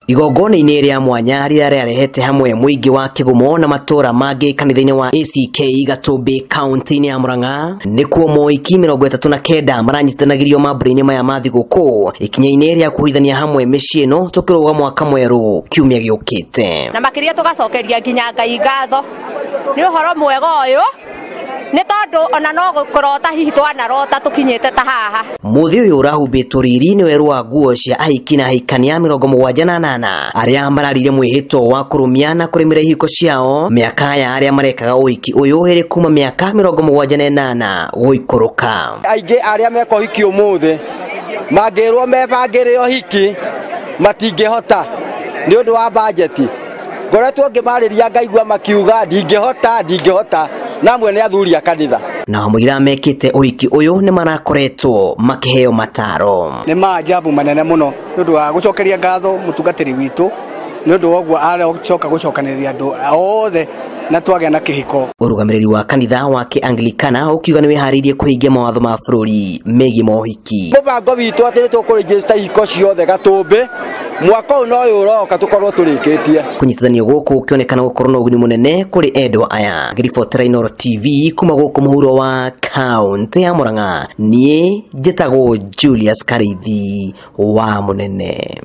Igongona-inĩ rĩa mwanya rĩrĩa rĩarehete hamwe mũingĩ wa Kĩgumo na matũra mangĩ kanitha-inĩ wa ACK Gatũmbĩ kaunti-inĩ ya Murang'a nĩkuo moiki 39 maranyitanagĩrio mambura-inĩ maya ma thigũkũ ikinya-inĩ rĩa kuhithania hamwe mĩciĩ ĩno tũkĩrũga mwaka mwerũ kiumia gĩũkĩte. Na makĩria tũgacokeria nginya Ngai ngatho nĩ ũhoro mwega ũyũ nĩ tondũ ona no kũrota hihi twanarota tũkinyĩte ta haha. Mũthĩ ũyũ ũrahumbĩtwo riri nĩ werũ wa nguo cia ahiki na ahikania 78 arĩa mararire mwĩhĩtwo wa kũrũmia na kũrĩmĩra ihiko ciao mĩaka ya arĩa marekaga ũhiki ũyũ ĩrĩ kuma mĩaka 78 gũikũrũka. Aingĩ arĩa meka ũhiki ũmũthĩ mangĩrwo mebangĩre ũhiki matingĩhota nĩ ũndũ wa bajeti. Ngoretwo ngĩmarĩria ngaigua makiuga ndingĩhota ndingĩhota na mwene athuri a kanitha. Na mũira mekĩte ũhiki ũyũ nĩ marakoretwo makĩheo mataro. Nĩ maajabu manene mũno nĩ ũndũ wa gũcokeria ngatho mũtungatĩri witũ nĩ ũndũ wa ũguo arocoka gũcokanĩrĩria andũ othe na twagĩa na kĩhiko. Ũrũgamĩrĩri wa kanitha wa Kĩanglikana ũkiuga nĩ wĩharĩirie kũhingia mawatho ma bũrũri megiĩ mohiki. Mũbango witũ atĩ nĩ tũkũrĩnjĩsta ihiko ciothe Gatũmbĩ mwaka ũyũ no ũyũ ũroka tũkorwo tũrĩkĩtie. Kũnyitithanio gũkũ gũkĩonekana gũkorwo na ũguni mũnene kũrĩ endwa aya. Ngĩribotera Inooro TV kuma gũkũ mũhuro wa kaunti ya Murang'a, niĩ njĩtagwo Julius Karithi wa Mũnene.